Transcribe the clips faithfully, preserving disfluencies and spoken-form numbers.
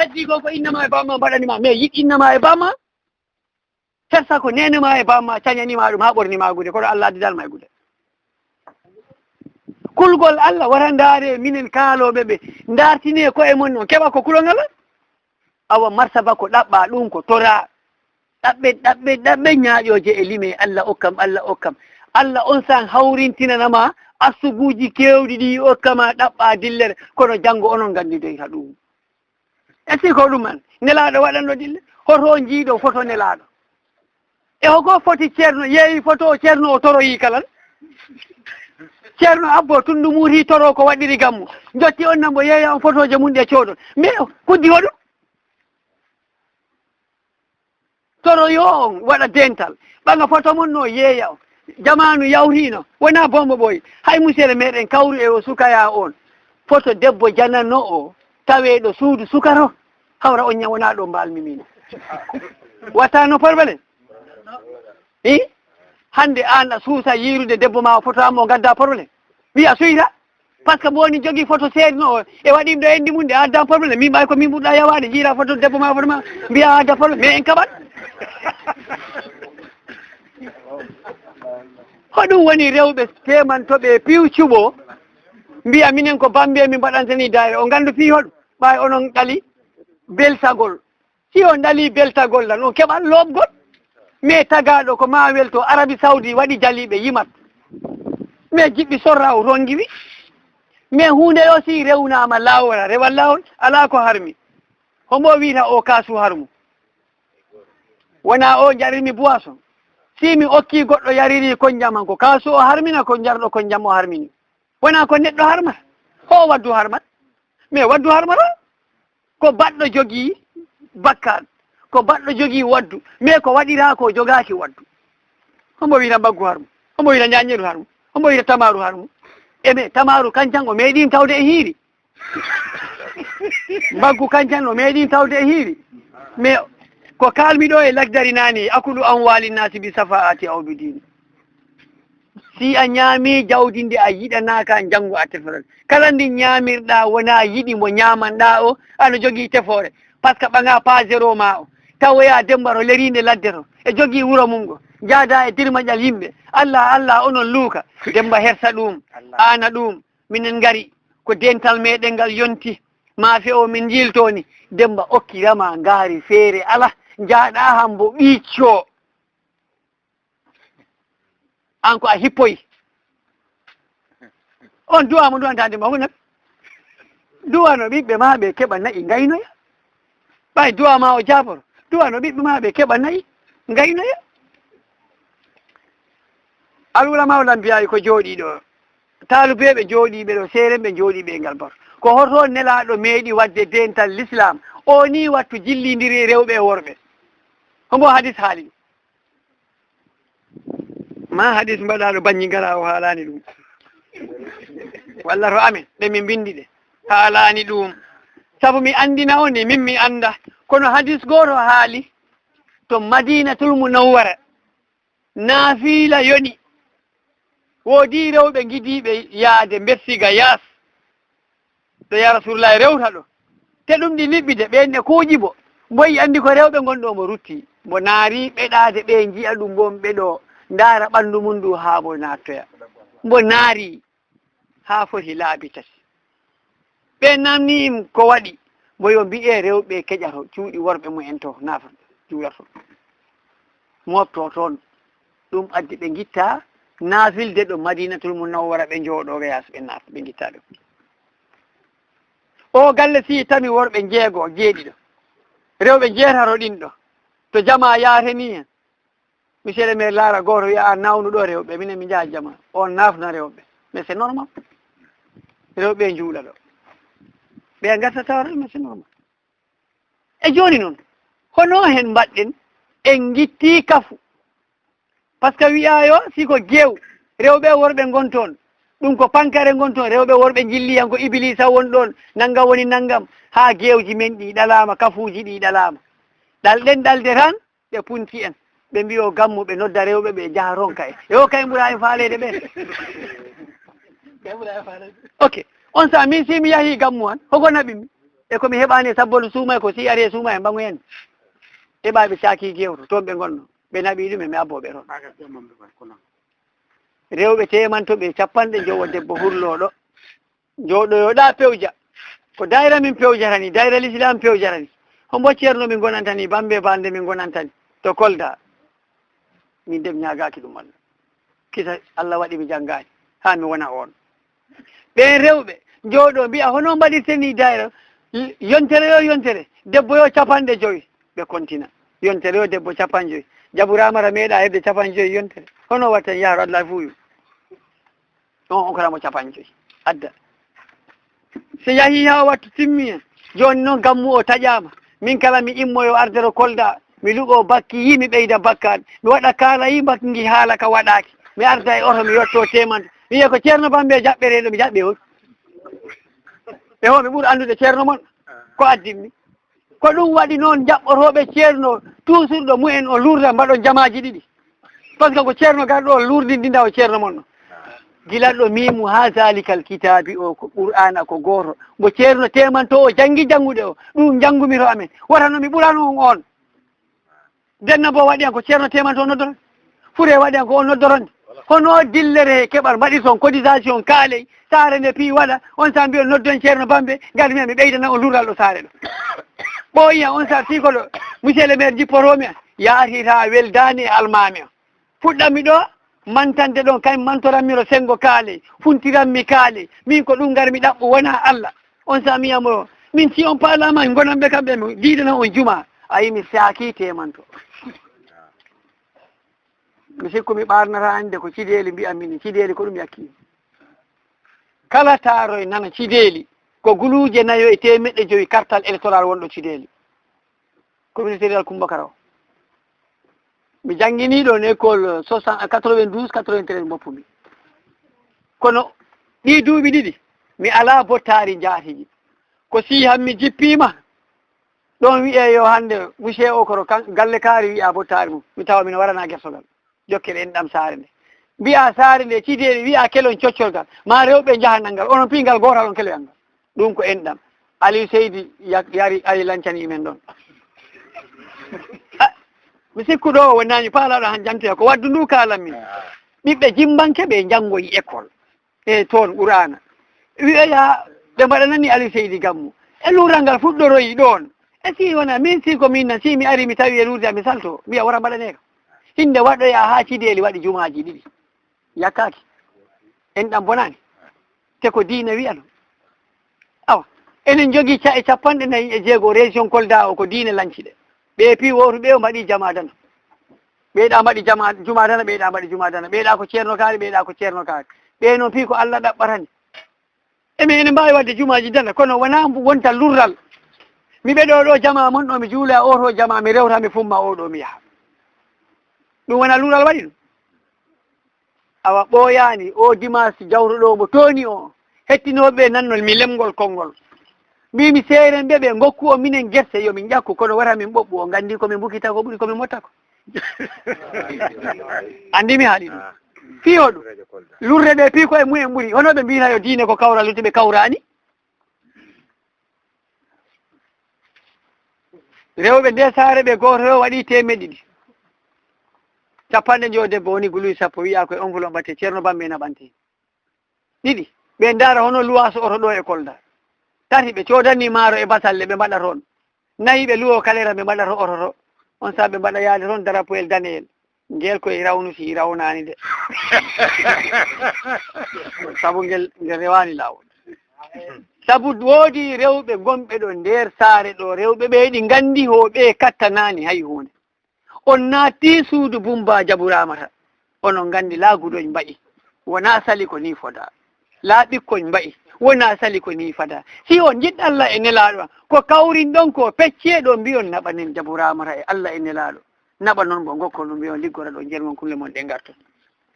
Addi ko, ko innama e bamma mbaɗanima, mais yiɗ innama e bamma. Hersa ko nenema e bamma cañanima ɗum, ha ɓornima gude, kono Allah addidan ma e gude. Kulgol Allah wara ndaare minen kaaloɓe ɓe, ndartine ko e mon non, keɓa ko kulol ngal. Awa martaba ko ɗaɓɓa ɗum ko tora. Ɗaɓɓe, ɗaɓɓe, ɗaɓɓe ñaaƴooje e lime, Allah okkam, Allah okkam. Allah on san hawrintinanama asubuuji keewɗi ɗi okkama ɗaɓɓa dillere, kono janngo onon nganndidoyta ɗum. Est-ce que ko ɗum an? Nelaaɗo waɗanno dille? Hoto on jiiɗo foto Nelaaɗo? E hoko foti Ceerno, yeeyi foto o Ceerno o toroyi kalan? Ceerno Abbo Tunndu Muuti toro ko waɗɗiri gammu. Jotti on nan mbo yeeya on fotooje mum ɗe coodon. Mais kuddi hoɗum? Toro yo on waɗa dental. Ɓaŋa foto mon no yeeya on. Jamaanu yawriino. Wona bombo ɓoy. Hay musere meɗen kawru e o sukaya on. Foto debbo janano o. Taweɗo suudu sukaro. Hawra on ñawona ɗo mbalmi min. Wattano problème. I? Hande an a suusa yirude debbo ma o foto am o gadda problème. Wiya suyra. Par ce que mo woni jogii photo seedno o, e waɗi ɗo enndi mum, nde adda problème. Min ɓay ko min ɓurɗa yawaade, jiira photo debbo ma, photo ma, mbiya adda problème. Mais en kaɓat. Ko ɗum woni rewɓe temantoɓe piw cuɓo, mbiya minen ko Bambe min mbaɗantani daayira. O nganndu fii hoɗum? Ɓay onon ɗali belsagol. Si on ɗali beltagol lan, on keɓan looɓgol. Mais tagaaɗo ko ma welto Arabi Saudi waɗi jaliiɓe yimat. Mais jiɓɓi sorra o rongiwi. Mais huunde yo si rewnaama laawol, a rewan laawol, alaa ko harmi. Hombo wiyta o kaasu harmu? Wona o jarirmi boisson. Si mi okki goɗɗo yariri konjam an, ko kaasu o harmina, ko jarɗo konjam o harmini. Wona ko neɗɗo harmata. Ho waddu harmat. Mais waddu harmata. Ko baɗɗo jogii bakkat, ko baɗɗo jogii waddu, mais ko waɗiraa ko jogaaki waddu. Hombo wiyta mbaggu harmu? Hombo wiyta ñaññeru harmu? Hombo wiyta tamaru harmu? E mais tamaru kancan o meeɗin tawde e hiiri. Mbaggu kancan o meeɗin tawde e hiiri. Mais ko kalmi ɗo e lagdari nani, akulu amwali nasi bi safaati aw bi dini. Si a ñaami jawdi ndi a yiɗanaaka, janngo a teforat. Kala ndi ñaamirɗa wona yiɗi mo ñaamanɗa o, ano jogii tefoore. Par ce que ɓaŋa pa zéro ma o. Tawoya Demba to leriinde ladde to. E jogii wuro mum ngo. Jaada e dirmaƴal yimɓe. Allah, Allah, onon luuka. Demba hersa ɗum. Aana ɗum. Minen ngari. Ko dental meɗen ngal yonti. Maafe o min njiiltoni. Demba okkirama ngaari feere ala. Jaaɗa hambo ɓiicco. An ko a hippoyi. On duwa mo duwantande ma hunat. Duwano ɓiɓɓe ma ɓe keɓa na'i ngaynoya. Ɓay duwa ma o jaboro. Duwano ɓiɓɓe ma ɓe keɓa na'i ngaynoya. Al ulama ul anbiya ko jooɗi ɗo. Talubeɓe jooɗiɓe ɗo, seerenɓe jooɗiɓe e ngal bor. Ko hoto nelaaɗo meeɗi waɗde dental l'islam? O ni wattu jillindiri rewɓe e worɓe. Hombo hadis haali? Ma hadis mbaɗaɗo baññi gara o haalani ɗum. Walla to amen, ɗe min mbindi ɗe. Haalani ɗum. Sabu mi andina on ni, min mi anda. Kono hadis gooto haali to Madinatul Munawwara. Naafila yoni. Woodi rewɓe gidiiɓe yaade bersiga yaas. Ɗo ya Rasulullahi rewta ɗo. Te ɗum ɗi liɓɓi de, ɓeen ne kooƴi mbo. Mbo yi anndi ko rewɓe ngon ɗo mbo rutti. Mbo naari ɓeɗaade ɓe njiya ɗum, mbo ɓe ɗo ndaara ɓanndu mum ndu haa mbo naattoya. Mbo naari haa foti laabi tati. Ɓe namni im ko waɗi, mbo yo mbi'e rewɓe keƴato cuuɗi worɓe mumen to naafata juulato. Mooɓto toon. Ɗum addi ɓe ngitta naafilde ɗo Madinatul Munawwara, ɓe njooɗo yaas, ɓe naafta, ɓe ngitta ɓe. O galle si tami worɓe jeego, jeeɗiɗo. Rewɓe jeetaro ɗin ɗo. To jama yaate ni hen. Monsieur le maire laara gooto wiya a nawnu ɗo rewɓe, minen mi njaha jama. On naafna rewɓe. Mais c'est normal. Rewɓe njuula ɗo. Ɓe ngarta tawata, mais c'est normal. E jooni noon, hono hen mbaɗɗen? En ngitti kafu. Par ce que wiyaa yo, si ko geew, rewɓe e worɓe ngon toon. Ɗum ko pankare ngon toon, rewɓe e worɓe njilli yan ko Ibiliisa won ɗoon, nanngam woni nanngam, haa geewji men ɗi ɗalaama, kafuuji ɗi ɗalaama. Ɗalɗen ɗalde tan, ɓe punti en. Ɓe mbiyo gammu, ɓe nodda rewɓe, ɓe njaha ronka en. E o kay ɓura en faaleede ɓeen. Ok. On saa min si mi yahii gammu han, hoko naɓi mi? E ko mi heɓaani e sabbolu suuma e ko si ari e suuma e mbaŋu en. Heɓaaɓe caaki gewto, toon ɓe ngonno. Ɓe naɓi ɗum e mi abboo ɓe toon. Rewɓe teemanto ɓe capanɗe jowo debbo hurlooɗo. Jooɗoyoɗaa pewja. Ko dayra min pewjatani, dayra Lislaam pewjatani. Hombo ceerno min ngonantani, Bambe Balde min ngonantani. To Kolda. Min de mi ñaagaaki ɗum Allah. Kisa Allah waɗi mi janngaani. Haa mi wona oon. Ɓeen rewɓe njooɗoo mbi'a, "Hono mbaɗirten nii dayra? Yontere yo yontere, debbo yo capanɗe jowi." Ɓe kontina. Yontere yo debbo capanɗe jowi. Jaburaama ra meeɗa heɓde capanɗe jowi yontere. Hono waɗten yahro Allah fuuyu? On, on ko ramo capanɗe jowi. Adda. So yahii haa wattu timmi en, jooni noon gammu o taƴaama. Min kala mi immoyo ardero Kolda, mi luɓo bakki, yi mi ɓeyda bakkaat. Mi waɗa kaala, yi bakki ngi haala ka waɗaaki. Mi arda e oto, mi yotto teemanto. Mi wiya ko Ceerno Bambe jaɓɓereeɗo, mi jaɓɓe on. Ɓe ho, ɓe ɓuri anndude Ceerno mon. Ko addimmi. Ko ɗum waɗi noon jaɓɓotooɓe ceerno tuusurɗo mumen o lurda mbaɗon jamaaji ɗiɗi. Par ce que ko ceerno garɗo o lurdindinda o ceerno mon ɗo. Gila ɗo miimu haa zalikal kitaabi o ko Qur'aana ko gooto. Mbo ceerno teemanto o janngi janngude o. Ɗum njanngumi to amen. Wota no mi ɓurano on on. Denna bo waɗi an ko ceerno teemanto o noddorande. Fure waɗi an ko on noddorande. Hono dillere he keɓal mbaɗirton cotisation kaaley. Saare nde piyi waɗa, on sa mbiyon nodden Ceerno Bambe, ngar mi mi ɓeydana on lural ɗo saare ɗo. Ɓooyi an on sa fii ko ɗo, monsieur le maire jippotoomi an, yaarira weldaani e almaami on. Fuɗɗanmi ɗo, mantande ɗon, kay mantoranmi ro senngo kaaley, funtiranmi kaaley. Min ko ɗum ngarmi ɗaɓɓo, wonaa Allah. On sa mi yamo, min si on paalaama, ngonanɓe kamɓe, mi diidana on juma. A yi mi saaki teemanto. Mi sikku mi ɓaarnata annde ko cideeli mbi'an min, cideeli ko ɗum yakki. Kala taaroy nana cideeli, ko guluuje nayo e teemeɗɗe jowi kartal électoral wonɗo cideeli. Communauté rurale Kumba Kara o. Mi jannginii ɗoon école soixante, quatre-vingt-douze, quatre-vingt-treize mboppumi. Kono ɗii duuɓi ɗiɗi, mi alaa bottaari njaatigi. Ko si han mi jippiima, ɗoon wi'ee yo hannde monsieur o koto kan, galle kaari wi'a bottaari mum. Mi tawa mino waranaa gertogal. Jokkere enɗam saare nde. Mbi'a saare nde cideeli, wi'a kelon coccolgal. Ma rewɓe njaha nanngal. Onon piingal gootal on keloyan ngal. Ɗum ko enɗam. Aliou Seydi ya-, yari, ari lancani men ɗoon. Ah, mi sikku ɗo o wonani paalaɗo han jantoya ko waddu ndu kaalan min. Ɓiɓɓe jimbanke ɓe njanngoyi école. E toon Qur'aana. Wi'oya ɓe mbaɗanani Aliou Seydi Gammu. E luural ngal fuɗɗoroyi ɗoon. E si wona min si ko min nan, si mi ari mi tawi e luurde am mi salto, mbiya wora mbaɗanee kam. Hinde waɗoya haa cideeli waɗi jumaaji ɗiɗi. Yakkaaki. Enɗam bonaani. Te ko diine wi'ano. Awa. Enen njogii ca'e capanɗe nayi e jeego région Kolda o ko diine lanci ɗe. Ɓe piyi wowto ɓe o mbaɗi jamaadana. Ɓeyɗa mbaɗi jama-, jumaadana, ɓeyɗa mbaɗi jumaadana. Ɓeyɗa ko ceerno kaari, ɓeyɗa ko ceerno kaari. Ɓe noon piyi ko Allah ɗaɓɓatani. E min ene mbaawi waɗde jumaaji dana, kono wonaa mbo wonta lurral. Mi ɓeɗo ɗo jamaa mon ɗo, mi juula oto jamaa, mi rewta, mi fumma o ɗo, mi yaha. Ɗum wonaa lurral waɗi ɗum. Awa ɓooyaani, o dimanche jawtuɗo mo tooni o, hettinooɓe ɓe nannol mi lemngol konngol. Mbimi seeren ɓe, ɓe ngokku o minen gerte, yo min ƴakku, kono wata min ɓoɓɓu o, nganndi ko min mbukita ko ɓuri ko min motta ko. Anndi mi haali ɗum. Fii hoɗum? Lurre ɗe fii ko e mumen ɓuri. Hono ɓe mbiyata yo diine ko kawral, lutte ɓe kawraani. Rewɓe nde saare ɓe gooto o waɗi teemeɗɗe ɗiɗi. Capanɗe njoyo debbo woni guluy sappo wi'a koye enveloppe mbaɗte Ceerno Bambe naɓante. Ɗiɗi, ɓe ndaara hono luwaaso oto ɗo e Kolda. Tati, ɓe coodani maaro e basalle ɓe mbaɗa toon. Nayi, ɓe luwo kalera ɓe mbaɗa to oto to. On saa ɓe mbaɗa yaade toon darapoyel daneyel. Ngeel koye rawnu si rawnaani de. Sabu ngel, ngel rewaani laawol. Sabu woodi rewɓe gonɓe ɗo nder saare ɗo, rewɓe ɓe ɗi nganndi ho ɓe kattanaani hay huunde. On naatti suudu Bumba Jabu Ramata. Onon nganndi laa gudoñ mba'i. Wonaa sali ko nii fodaa. Laa ɓikkoñ mba'i. Wonaa sali ko nii fadaa. Si on njiɗ Allah e nelaaɗo am, ko kawrin ɗon ko peccee ɗo mbiyon naɓanen Jabu Ramata e Allah e nelaaɗo. Naɓa noon mbo ngokkon ɗum mbiyon liggora ɗo njermon kulle mon ɗe ngarton.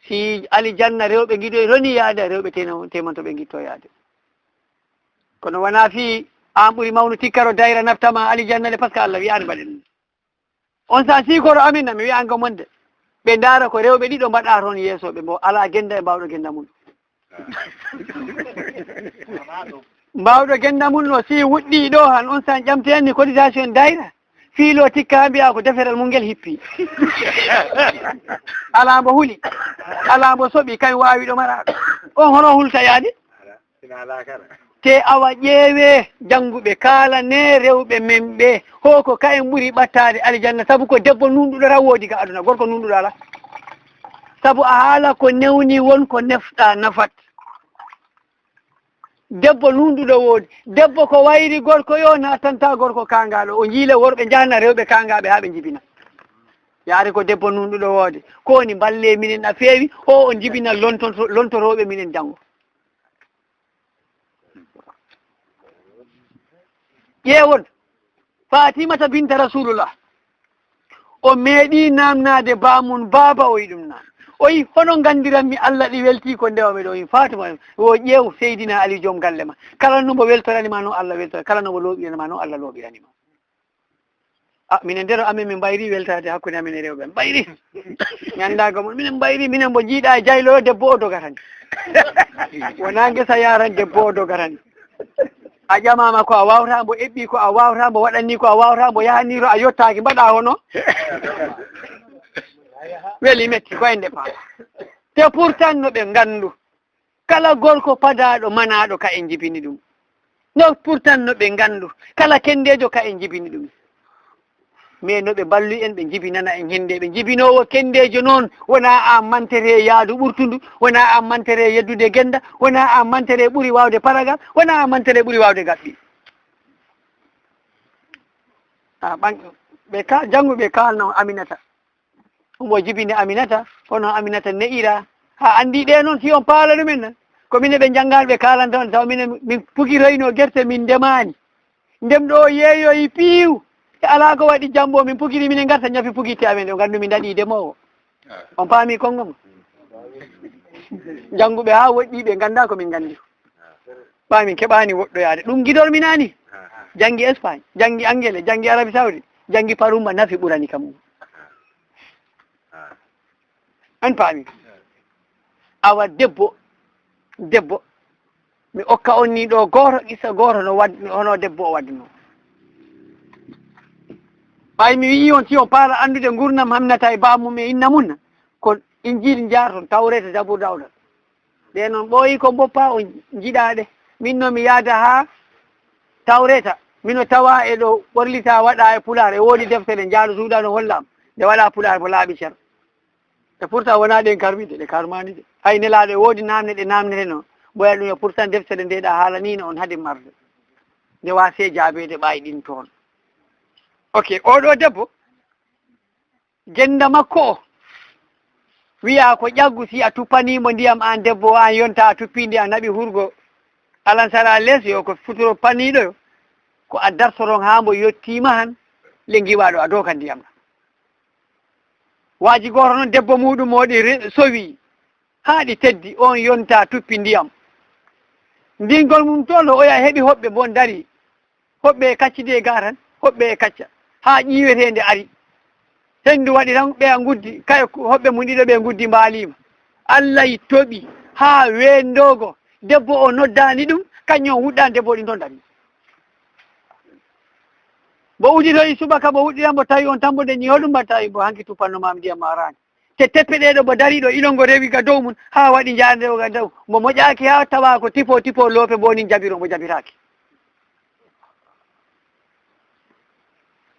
Si alijanna rewɓe ngiɗoy roni yaade, rewɓe teno-, temanto ɓe ngitto yaade. Kono wonaa fii aan ɓuri mawnu tikkaro dayra naftama alijanna de, parce que Allah wi'aani mbaɗen ɗum. On saa siikoro amin, na mi wi'ango mon de. Ɓe ndaara ko rewɓe ɗiɗo mbaɗa toon yeeso ɓe, mbo alaa gennda e mbaawɗo gennda mum. Mbaawɗo gennda mum no, si wuɗɗii ɗo han, on san ƴamtee ni cotisation daayra. Fiiloo tikka mbiyaa ko deferal mum ngel hippi. Alaa mbo huli, alaa mbo soɓi, kay waawi ɗo maraaɗo. On hono hulta yaade? Te awa ƴeewee jannguɓe, kaalanee rewɓe men ɓe, hoo ko kayen ɓuri ɓattaade aljanna, sabu ko debbo nuunɗuɗo tan woodi ka aduna, gorko nuunɗuɗo alaa. Sabu a haala ko newni won ko nefɗa nafat. Debbo nuunɗuɗo woodi. Debbo ko wayri gorko yo, naatanta gorko kaangaaɗo. O jiila worɓe njahna rewɓe kaangaaɓe haa ɓe njibina. Yaari ko debbo nuunɗuɗo woodi. Ko woni mballee minen a feewi, o o njibina lontonto-, lontorooɓe minen janngo. Ƴeewon. Fatimata binta Rasulullah. O meeɗi naamnaade baamum, "Baaba," o yi ɗum naan. O yi, "Hono nganndiranmi Allah ɗi weltii ko ndewa mi ɗo?" O yi, "Fatima, wo ƴeew Seydina Ali joom galle ma. Kala no mbo weltorani ma noon Allah weltorani, kala no mbo looɓirani ma noon Allah looɓirani ma." A, minen ndero amen min mbayri weltaade hakkunde amen e rewɓe. Mbayri. Mi anndaa ko mon, minen mbayri, minen mbo njiiɗa e jaylo debbo o doga tan. Wonaa ngesa yaran debbo o doga tan. A ƴamaama ko a waawata mbo, eɓɓi ko a waawata mbo, waɗanni ko a waawata mbo, yahani to a yottaaki, mbaɗa hono? Weli metti ko e nde faala. Te pourtant no ɓe nganndu. Kala gorko padaaɗo, manaaɗo, ka en njibini ɗum. No pourtant no ɓe nganndu. Kala kenndeejo ka en njibini ɗum. Mais no ɓe mballu en, ɓe njibinana en hennde. Ɓe njibinoowo kenndeejo noon, wonaa a mantere yaadu ɓurtundu, wonaa a mantere yeddude gennda, wonaa a mantere ɓuri waawde paragal, wonaa a mantere ɓuri waawde gaɓɓi. A ɓang-, ɓe ka-, janngu ɓe kaalno Aminata. Omo jibini Aminata, kono Aminata ne'ira. Haa anndi ɗe noon, si on paala ɗumen nan. Ko minen ɓe njanngaani ɓe kaalanta on, tawa minen min pugiroyno gerte, min ndemaani. Ndem ɗo yeeyoyi piiw, e alaa ko waɗi jambo, min pugiri, minen ngarta ñafi pugitte amen ɗo, nganndu min daɗi demoowo. On paami konngol ngol? Jannguɓe haa woɗɗi, ɓe ngannda ko min nganndi. Ɓay min keɓaani woɗɗoyaade. Ɗum ngidor mi naani. Janngi Espagne, janngi Angele, janngi Arabie Saoudi, janngi Parumba, nafi ɓurani kam. An paami. Awa debbo, debbo, mi okka on ni ɗo gooto, qissa gooto no wad-, hono debbo o waɗduno. Ɓay mi wi'i on, si on paala anndude ngurnam Aminata e baamum e inna mum, ko Injil njaarton, Tawreeta, Zabuur, Dawda. Ɗe noon ɓooyi ko mboppa, on njiɗaa ɗe. Min no mi yaada haa Tawreeta, mino tawa e ɗo ɓorlita waɗa e Pulaar, e woodi deftere njaalo suuda no holla am, nde waɗa Pulaar mo laaɓi cer. E pourtant wonaa ɗen karmi de, ɗe karmaani de. Hay Nelaaɗo e woodi naamne ɗe naamneteno, mboya ɗum e pourtant deftere nde ɗa haalaniino on hade marde. Nde waasee jaabeede ɓay ɗin toon. Ok, oo ɗoo debbo, gennda makko o, wiyaa ko ƴaggu si a tuppanii mo ndiyam aan debbo o, aan yonta a tuppii ndiyam naɓi hurgo, alansara lees yo ko futuro paniiɗo yo, ko a dartoron haa mbo yottiima han, le ngiwaa ɗo a dooka ndiyam ɗam. Waaji gooto noon debbo muuɗum o ɗi re-, sowi haa ɗi teddi, oon yonta tuppi ndiyam. Ndingol mum toon o oya heɓi hoɓɓe mbo ndarii. Hoɓɓe e kaccidi e gaa tan, hoɓɓe e kacca. Haa ƴiiweteende ari. Henndu waɗi tan ɓeya nguddi, kay hoɓɓe mum ɗiɗo ɓe nguddi mbaaliima. Allah toɓi haa weenndoogo. Debbo o noddaani ɗum, kañum o wuɗɗaani debbo o ɗin toon ndarii. Mbo udditoyi subaka, mbo wuɗɗira, mbo tawi on tan mbo ndeñi, hoɗum mbaɗta e mbo hanki tuppanno maam ndiyam ma araani. Te teppe ɗee ɗo mbo darii ɗo, ilol ngo rewi ga dow mum, haa waɗi njaarnde o ga dow. Mbo moƴaaki haa tawa ko tipo tipo loope mbo woni jabiro, mbo jabiraaki.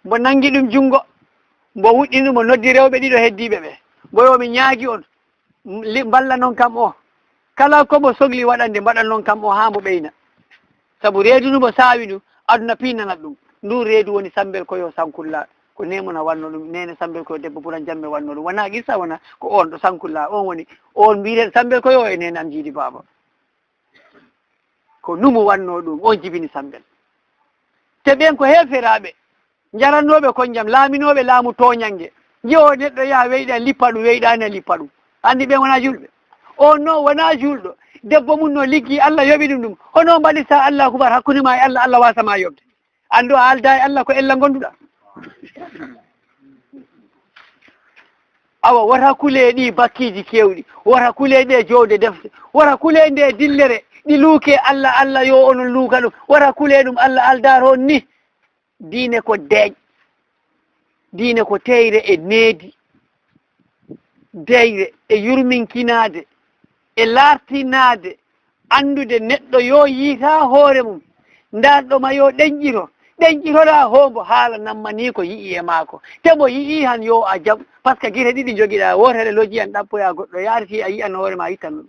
Mbo nanngi ɗum junngo, mbo wuɗɗini ɗum, mbo noddi rewɓe ɗiɗo heddiiɓe ɓe. Mbo yo mi ñaagi on, li-, mballa non kam o. Kala ko mbo sogli waɗande, mbaɗan non kam o haa mbo ɓeyna. Sabu reedu ndu mbo saawi ndu, aduna piinanat ɗum. Ndu reedu woni Sambel Koyo Sankulla. Ko Neemuna wanno ɗum, neene Sambel Koyo debbo Buran Jamme wanno ɗum. Wonaa qissa, wonaa ko oon ɗo Sankulla, oon woni, oon mbiyen Sambel Koyo e neene am Jiidi Baaba. Ko Numu wanno ɗum, oon jibini Sambel. Te ɓeen ko heeferaaɓe, njarannooɓe konjam, laaminooɓe laamu tooñannge. Nji'o neɗɗo yaha weyɗa, lippa ɗum, weyɗaani a lippa ɗum. Anndi ɓeen wonaa juulɓe. Oon noon wonaa juulɗo. Debbo mum no liggi, Allah yoɓi ɗum ɗum. Hono mbaɗirta Allah akubar hakkunde ma e Allah, Allah waasa ma yoɓde. Anndu a aldaa e Allah, ko ella ngonduɗa. Awa, wota kulee ɗii bakkiiji keewɗi, wota kulee ɗee jowde defte, wota kulee ndee dillere, ɗi luuke Allah, Allah yo onon luuka ɗum. Wara kulee ɗum Allah aldaar on ni. Diine ko deeƴ. Diine ko teyre e needi. Deyre e yurminkinaade e laartinaade, anndude neɗɗo yo yiita hoore mum. Ndaarɗo ma yo ɗenƴiro, ɗenƴiroɗaa hoombo haala namma ni ko yi'i e maako. Te mo yi'i han yo a jaɓ, parce que gite ɗiɗi njogiɗaa, wootere lojiyan ɗappoya goɗɗo yaari, si a yi'an hoore ma yittan ɗum.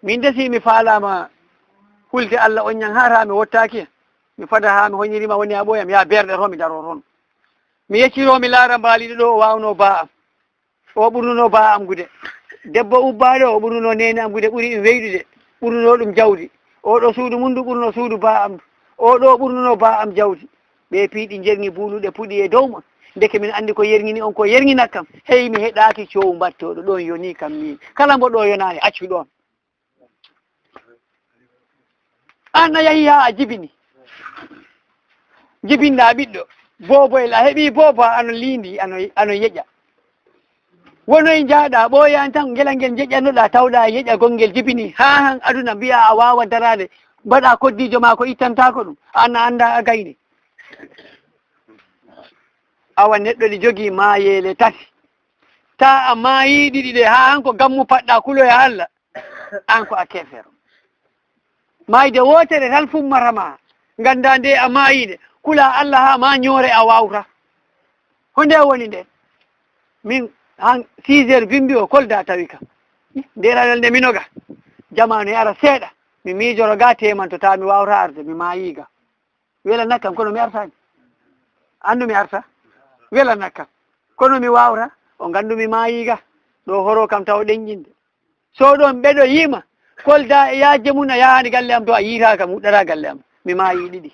Min de si mi faalaama hulde Allah on ñan haa taa mi wottaaki, mi fada haa mi hoñirima woni a ɓooyam, ya berɗe to mi daro toon. Mi yecciro mi laara mbaaliiɗo ɗo o waawno ba am. O ɓurnuno ba am gude. Debbo ubbaaɗo o ɓurnuno neene am gude, ɓuri ɗum weyɗude, ɓurnuno ɗum jawdi. Oo ɗo suudu mum ndu ɓurno suudu ba am ndu. Oo ɗo ɓurnuno ba am jawdi. Ɓe piiɗi njerŋi buuluɗe puɗi e dow mon. Ndeke min anndi ko yerŋini on ko yerŋinat kam. Hey, mi heɗaaki coow mbattooɗo ɗoon yonii kam miin. Kala mbo ɗo yonaani, accu ɗoon. Aan a yahi haa a jibini. Jibinɗaa ɓiɗɗo. Booboyel a heɓii boobo ano liindi, ano, ano yeƴa. Wonoy njaaɗaa ɓooyaani tan, ngela ngel njeƴanoɗaa, tawɗaa yeƴagol ngel jibini. Haa han aduna mbiyaa a waawa daraade, mbaɗaa koddiijo maa ko ittantaako ɗum. Aan a anndaa a gayni. Awa neɗɗo ɗi jogii maayeele tati. Taa a maayii ɗiɗi ɗe, haa han ko gammu paɗɗaa kuloya Allah. Aan ko a keefeero. Maayde wootere tan fummata ma. Nganndaa nde a maayiinde. Kulaa Allah haa ma ñoore a waawta. Honde woni nde? Min han six heures bimbi o Kolda tawi kam. Nde ranar nde minoga. Jamaanu e ara seeɗa. Mi miijoro ga teemanto taa mi waawta arde, mi maayii ga. Wela nakkam kono mi artaani. Anndu mi arta. Wela nakkam. Kono mi waawta, o nganndu mi maayii ga. Ɗo horo kam taw ɗenƴinde. So ɗon ɓeɗo yiima, Kolda e yaajje mum a yahaani galle am to a yiitaaka, mi huɗɗata galle am. Mi maayii ɗiɗi.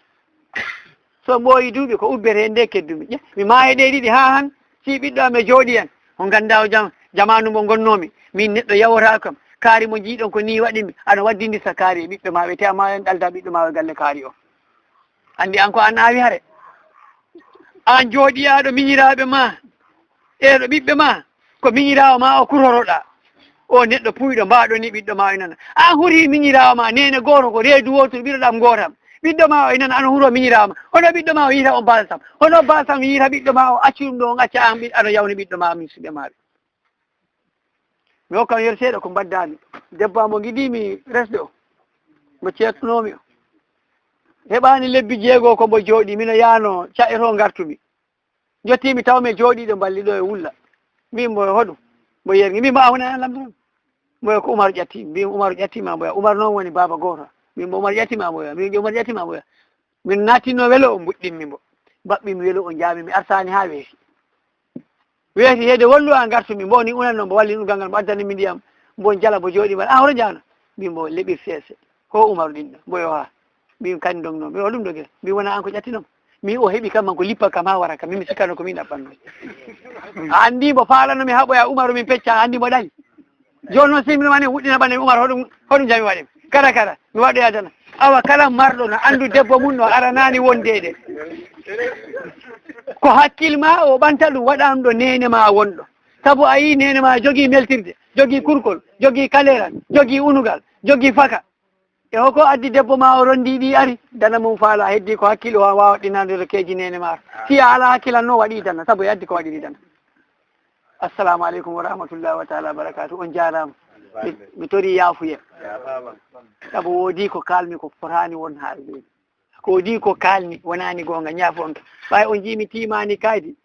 So ɓooyi duuɓi ko ubbete nde keddumi. Ƴe, mi maaya ɗe ɗiɗi haa han, si ɓiɗɗo am e jooɗi en. On nganndaa o jam-, jamaanu mo ngonnoomi. Min neɗɗo yawotaako kam. Kaari mo njiiɗon ko nii waɗi mi. Ana waddindi sa kaari e ɓiɓɓe maa ɓe te a maayan ɗalda ɓiɗɗo maa e galle kaari o. Anndi an ko an aawi hare. An jooɗiyaaɗo miñiraaɓe ma, e ɗo ɓiɓɓe ma, ko miñiraawo ma o kuroroɗaa. O neɗɗo puuyɗo mbaaɗo ni ɓiɗɗo ma o inana. An huri miñiraawo ma, neene gooto ko reedu wootu ɓiɗɗo ɗam gootam. Ɓiɗɗo ma o inana, an huro miñiraawo ma. Hono ɓiɗɗo ma o yiita on balsam. Hono balsam yiita ɓiɗɗo ma o accu ɗum ɗo on acca an ɓiɗ-, ano yawni ɓiɗɗo ma min suɓe ma ɓe. Mi hokkan yer seeɗa ko mbaddami. Debbo am o giɗi mi resde o. Mo ceetnoomi o. Heɓaani lebbi jeego ko mbo jooɗi, mino yaano ca'e to ngartumi. Jottimi taw mi jooɗiiɗo mballi ɗo e wulla. Mbimi mbo hoɗum? Mbo yergi. Mbimi mbo a wona an lamndoro. Mbo ko Umaru ƴatti. Mbimi Umaru ƴatti ma mboya. Umaru noon woni baaba gooto. Mbimi mbo Umaru ƴatti ma mboya. Mbimi Umaru ƴatti ma mboya. Min naattinno welo o mbuɗɗinmi mbo. Mbaɓɓimi welo o njaami mi artaani haa weeti. Weeti heede wondu a ngartumi mbo ni unan noon mbo walli ɗum gangal mbo addani mi ndiyam mbo jala mbo jooɗi mbaɗa a hoto jaano. Mbimi mbo leɓir seese. Ho Umaru ɗinɗo. Mbo yo haa. Mbimi kadi ndogno. Mbimi o ɗum dogire. Mbimi wona an ko ƴattinom. Mi o heɓi kam man ko lippa kam haa wara kam. Min mi sikkano ko min ɗaɓɓanno. A anndi mbo faalano mi haɓoya Umaru min pecca a anndi mbo ɗali. Jooni noon, si mi woni wuɗɗina ɓanndi Umar, hoɗum, hoɗum jami waɗi mi? Kara, kara, mi waɗoya dana. Awa, kala marɗo no anndu debbo mum no aranaani wondeede. Ko hakkil ma o ɓanta ɗum, waɗa ɗum ɗo neene ma wonɗo. Sabu a yii neene ma jogii meltirde, jogii kurkol, jogii kaleeral, jogii unugal, jogii faka. E hoko addi debbo ma o rondi ɗi ari, dana mum faala, heddi ko hakkil o waawa ɗinande to keeji neene ma. Si a ala hakkil an noon waɗi dana, sabu e addi ko waɗiri dana. Assalamu aleykum wa rahmatullahi wa taala wa barakatuh. On jaaraama. Mi, mi torii yaafuyee. Sabu woodii ko kaalmi ko fotaani won haalde. Ko woodii ko kaalmi wonaani goonga, ñaafon kam. Ɓay on njii mi tiimaani kaydi,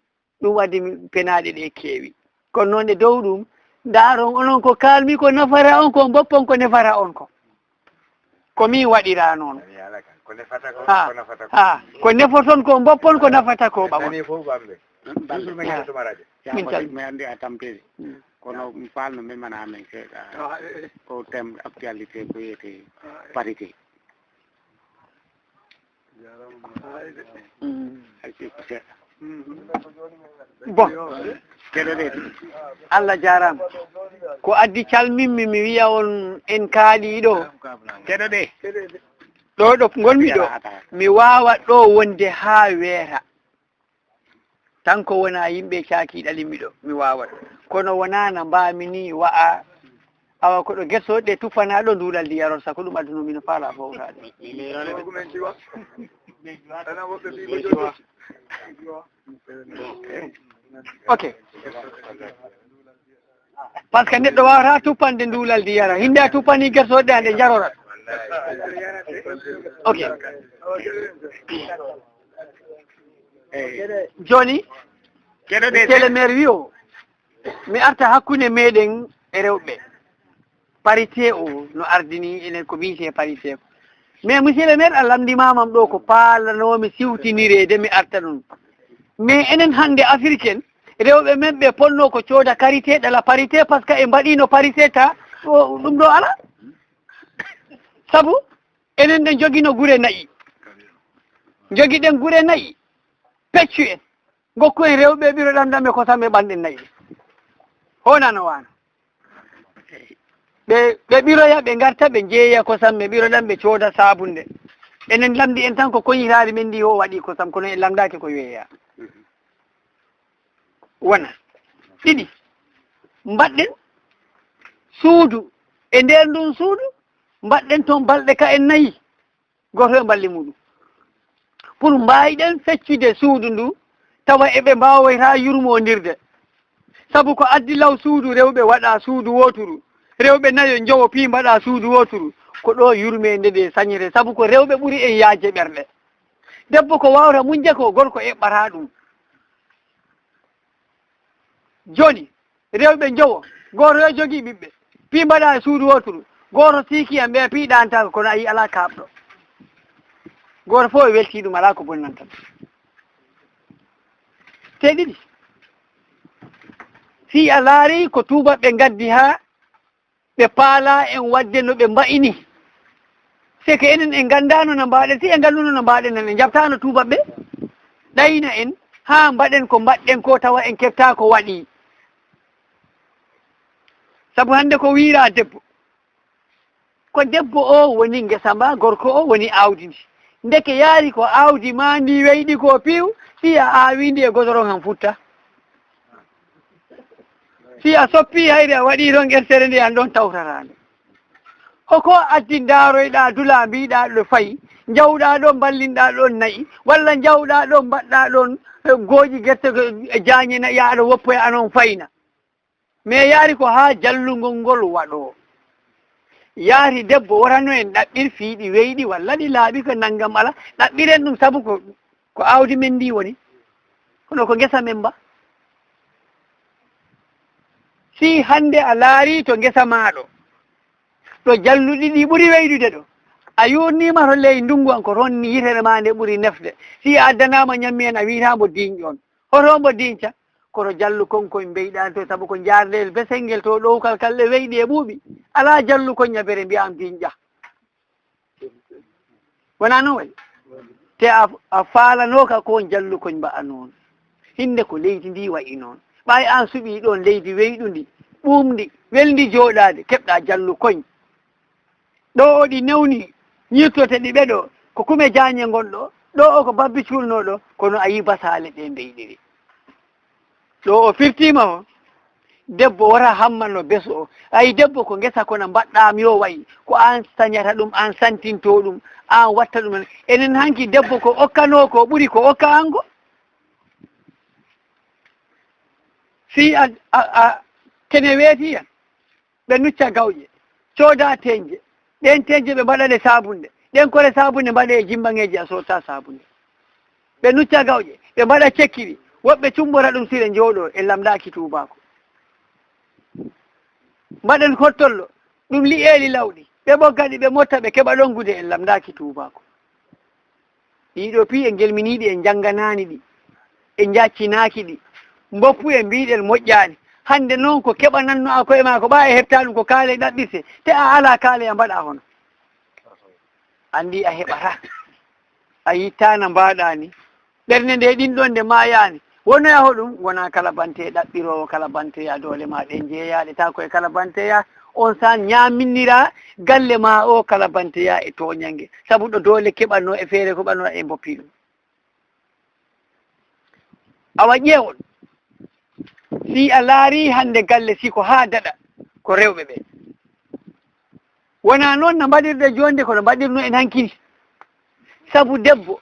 ɗum waɗi mi penaaɗe ɗe keewi. Kono noon e dow ɗum, ndaaron onon ko kaalmi ko nafata on, ko mboppon ko nefata on ko. Ko min waɗira noon. Ko nefata ko, ha, ko nefata ko. Ha, ko nefoton ko mboppon ko nafata ko ɓaɓon. Nani fof bamɓe. Toujours mi heɗotoma radio. Min calmi. Mi anndi a tampiri. Mm. Kono mi faalno memana amen seeɗa. Ah, eh, eh. Ko thème actualité ko wiyete parité. Mm. Ay, si ko seeɗa. Bon, keɗoɗe. Allah jaaraama. Ko addi calminmi, mi wiya on en kaaɗi ɗo. Keɗoɗe. Ɗo, ɗo ngonmi ɗo, mi waawa ɗo wonde haa weeta. Tan ko wona yimɓe caaki ɗalimmi ɗo, mi waawa ɗo. Kono wona na mbaami ni wa'a Awa ko ɗo gertooɗe ɗe tuppanaa ɗo nduulaldi yarorsa, ko ɗum adduno mino faala fowtaade. Ok. Par ce que neɗɗo waawata tuppande nduulaldi yara. Hinde a tuppanii gertooɗe ɗe, a ɗe njarorat. Ok. Jooni, monsieur le maire wi o, mi arta hakkunde meɗen e rewɓe. Parité o no ardini enen ko wiite parité ko. Mais monsieur le maire, a lamndimaamam ɗo ko paalanoomi siwtinireede, mi arta ɗum. Mais enen hannde africain, rewɓe men ɓe ponno ko cooda karité, ɗala parité, par ce que ɓe mbaɗino parité ta, o, ɗum ɗo ala. Sabu enen ɗen jogino gure nayi. Jogiɗen gure nayi. Peccu en. Ngokku en rewɓe ɓiro ɗam ɗam ɓe kosam ɓe ɓanɗen nayi. Honano wano. Ɓe, ɓe ɓiroya, ɓe ngarta, ɓe jeeya kosam, ɓe ɓiro ɗam, ɓe cooda saabunde. Enen lamndi en tan ko koñiraari men ndi o waɗi kosam, kono en lamndaaki ko weeya. Wona. Ɗiɗi. Mbaɗɗen suudu. E nder ndun suudu, mbaɗɗen toon balɗe ka en nayi. Gooto e mballi muɗum. Pour mbaawɗen feccude suudu ndu, tawa eɓe mbaawayta yurmoondirde. Sabu ko addi law suudu rewɓe waɗa suudu wooturu, rewɓe nayo njowo pii mbaɗa suudu wooturu, ko ɗo yurmeende nde sañete, sabu ko rewɓe ɓuri en yaajde ɓerɗe. Debbo ko waawta muñde ko, gorko eɓɓata ɗum. Jooni, rewɓe njowo, gooto yo jogii ɓiɓɓe, pii mbaɗa e suudu wooturu, gooto siiki en ɓe pii ɗaantaako, kono a yii alaa kaaɓɗo. Gooto fof e weltii ɗum, alaa ko bonnanta ɗum. Te ɗiɗi, si a laarii ko tuubaaɓe ngaddi haa ɓe paala en waɗde no ɓe mba'i ni. C'est que enen en nganndaano no mbaɗen, si en ngannduno no mbaɗen nan, en njaɓtaano tuubaaɓe ɓe ɗayna en, haa mbaɗen ko mbaɗɗen ko tawa en keɓtaa ko waɗi. Sabu hannde ko wiyraa debbo, ko debbo o woni ngesa mba, gorko o woni aawdi ndi. Ndeke yaari ko aawdi ma ndi weyɗi ko piiw, si a aawi ndi e godoron han futta. Si a soppi hayre a waɗi ɗon ertere nde an ɗon tawtata nde. Hoko addi ndaaroyɗa dula mbiɗa ɗo fayi, njawɗa ɗon mballinɗa ɗon nayi, walla njawɗa ɗon mbaɗɗa ɗon, eh, gooƴi gerte ko, eh, jaañe nayi aɗa woppoya anon fayna. Mais yaari ko haa jallungol ngol waɗo. Yaari debbo wotano en ɗaɓɓir fiiɗi weyɗi walla ɗi laaɓi ko nanngam ala, ɗaɓɓiren ɗum sabu ko, ko aawdi men ndi woni. Kono ko ngesa men mba. Si hannde a laari to ngesa maaɗo, ɗo jalluɗi ɗi ɓuri weydude ɗo, a yuurniima to ley ndunngu an ko toon yitere ma nde ɓuri nefde. Si a addanaama ñammi en a wiyata mbo diiñ ɗoon. Hoto mbo diiñca, koto jallu kon koye mbeyɗaani to, sabu ko njaarndeel besel ngel to ɗowkal kal ɗe weyɗi e ɓuuɓi. Alaa jallu kon ñabere mbiya am diiñ ƴah. Wonaa noon wayi? Te a, a faalanooka ko jallu kon mba'a noon. Hinde ko leydi ndi wayi noon. Ɓay an suɓii ɗoon leydi weyɗundi, ɓuuɓndi, welndi jooɗaade, keɓɗa jallu koñ. Ɗo o ɗi newni, ñirtote ɗi ɓe ɗo, ko kume jaañe ngon ɗo, ɗo o ko babbi cuulno ɗo, kono a yii basaale ɗe mbeyɗiri. Ɗo o firtiima o, debbo wota hammano beso o. Ayi debbo ko ngesa kono mbaɗɗa mi o wayi, ko an sañata ɗum, an santinto ɗum, an watta ɗum. Enen hanki debbo ko okkano ko ɓuri ko okka an ko. Si a, a, a, kene weeti en. Ɓe nucca gawƴe, cooda teñje, ɗeen teñje ɓe mbaɗa ɗe saabunde, ɗeen kore saabunde mbaɗe e jimbaŋeeji a soodta saabunde. Ɓe nucca gawƴe, ɓe mbaɗa cekkiri, woɓɓe cumbora ɗum sire njooɗo en lamndaaki tuubaako. Mbaɗen hottollo, ɗum li'eeli lawɗi, ɓe ɓogga ɗi, ɓe motta, ɓe keɓa ɗon gude en lamndaaki tuubaako. Ɗiɗo pii en ngelminiiɗi, en njannganaani ɗi, en njaccinaaki ɗi. Mboppu en mbiɗen moƴƴaani. Hannde noon ko keɓananno a koye maa ko ɓaa e heɓta ɗum ko kaale ɗaɓɓirte. Te a alaa kaale a mbaɗa hono. Anndi a heɓata. A yittaana mbaɗaani. Ɓernde nde ɗin ɗon nde maayaani. Wonoya hoɗum, wona kala bante ɗaɓɓiroowo kala banteya doole ma ɗen jeeyaaɗe ta koye kala banteya. On saan ñaaminiraa galle ma o kala banteya e tooñannge. Sabu ɗo doole keɓatnoo e feere ko ɓanora e mboppi ɗum. Awa ƴeewon, si a laarii hannde galle si ko haa daɗa, ko rewɓe ɓe. Wonaa noon no mbaɗirɗe jooni de, kono mbaɗirno en hankiri. Sabu debbo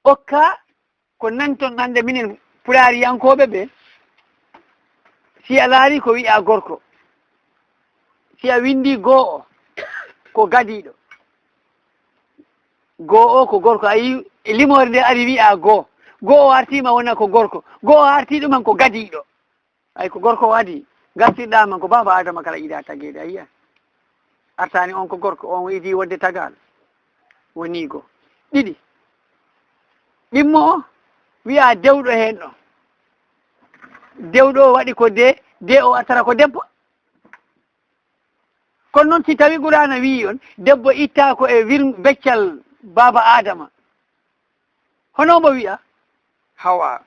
okka ko nanton hannde minen Pulaariyankooɓe ɓe, si a laari ko wi'a gorko, si a winndi goo o, ko gadiiɗo. Goo o ko gorko, a yii e limoore nde ari wi'a goo. Goo o artiima wona ko gorko. Goo o artii ɗuman ko gadiiɗo. Ay ko gorko o adii, gartirɗaa man ko baaba Aadama kala yiɗaa tageede, a yiya. Artaani on ko gorko, on o idii wonde tagaaɗo. Wonii goo. Ɗiɗi. Ɗimmo o wi'a dewɗo heen ɗo. Dewɗo o waɗi ko de, de o artara ko debbo. Kono noon si tawi Quraana wi'i on, debbo ittaa ko e wir-, beccal baaba Aadama. Hono mbo wi'a? Hawa.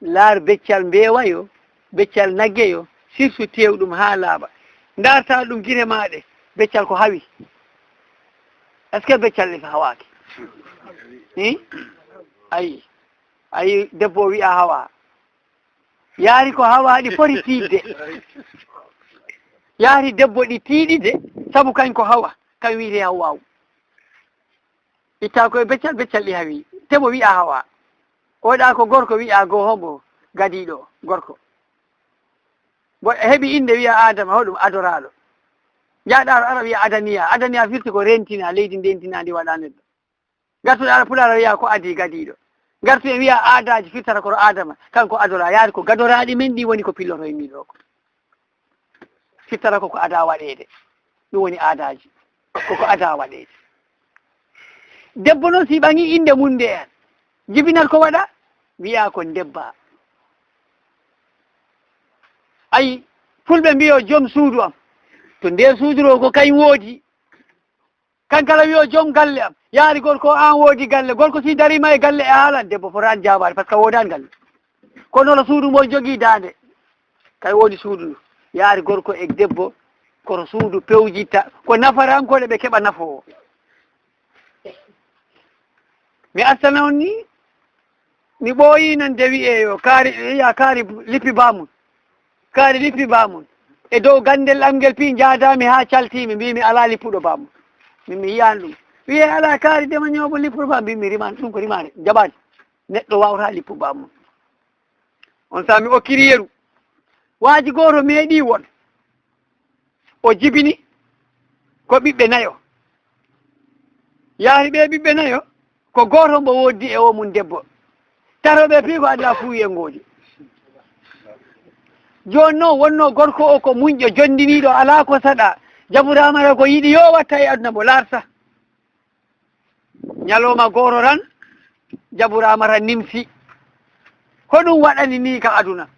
Laar beccal mbeewa yo, beccal nagge yo, sirtu teew ɗum haa laaɓa. Ndaartaa ɗum gite maa ɗe, beccal ko hawi. Est-ce que beccal ɗe hawaaki? Hi? Ayi. Ayi, debbo o wi'a hawa. Yaari ko hawa ɗi foti tiiɗde. Yaari debbo ɗi tiiɗi de, sabu kañ ko hawa, kañ wiyetee hawaawu. Ittaa ko e beccal, beccal ɗi hawi. Te mo wi'a hawa. Oɗa ko gorko wi'a goo hombo gadiiɗo gorko. Mbo heɓi innde wi'a Aadama, hoɗum adoraaɗo. Jaaɗaaro ara wi'a adaniya. Adaniya firti ko rentina, leydi ndentina ndi waɗa neɗɗo. Ngartu ɗaala Pulaar wi'a ko adii gadiiɗo. Ngartu en wi'a aadaaji firtata kono Aadama, kanko adoraa. Yaari ko gadoraaɗi men ɗi woni ko pilloto e miɗo ko. Firtata ko ko adaa waɗeede. Ɗum woni aadaaji. Ko ko adaa waɗeede. Debbo noon si ɓaŋi innde mum nde en, jibinat ko waɗa, wi'a ko ndebba. Ayi, fulɓe mbiyo joom suudu am. To nde suudu ɗo ko kañ woodi. Kankala wiyo joom galle am. Yaari gorko o an woodi galle. Gorko si dariima e galle e haalan, debbo fotaani jaabaade, par ce que woodaani galle. Kono la suudu mo jogii daande. Kay woodi suudu ndu. Yaari gorko e debbo, koto suudu pewjitta. Ko nafarankooɓe ɓe keɓa nafoowo. Mi astana on ni, mi ɓooyii nan de wi'ee yo kaari, ya kaari lippi baamun. Kaari lippi baamun. E dow gandel am ngel pii njaadaami haa caltiimi, mbiimi alaa lippuɗo baamun. Min mi yiyaani ɗum. Wi'ee alaa kaari dema ñoobo lippuɗo baamun, mbiimi rimaani, ɗum ko rimaani, jaɓaani. Neɗɗo waawata lippu baamun. On saa mi okkiri yeru. Waaji gooto meeɗii won. O jibini ko ɓiɓɓe nayo. Yaari ɓee ɓiɓɓe nayo, ko gooto mbo wooddi e o mum debbo. Tato ɓe pii ko adda fuu en ngoodi. Jooni noon wonnoo gorko o ko muñƴo, jonndiniiɗo, alaa ko saɗa. Jaburaama ko yiɗi yo watta e aduna mbo laarta. Ñalooma gooto tan, jaburaama tan nimsi. Hoɗum waɗani nii ka aduna?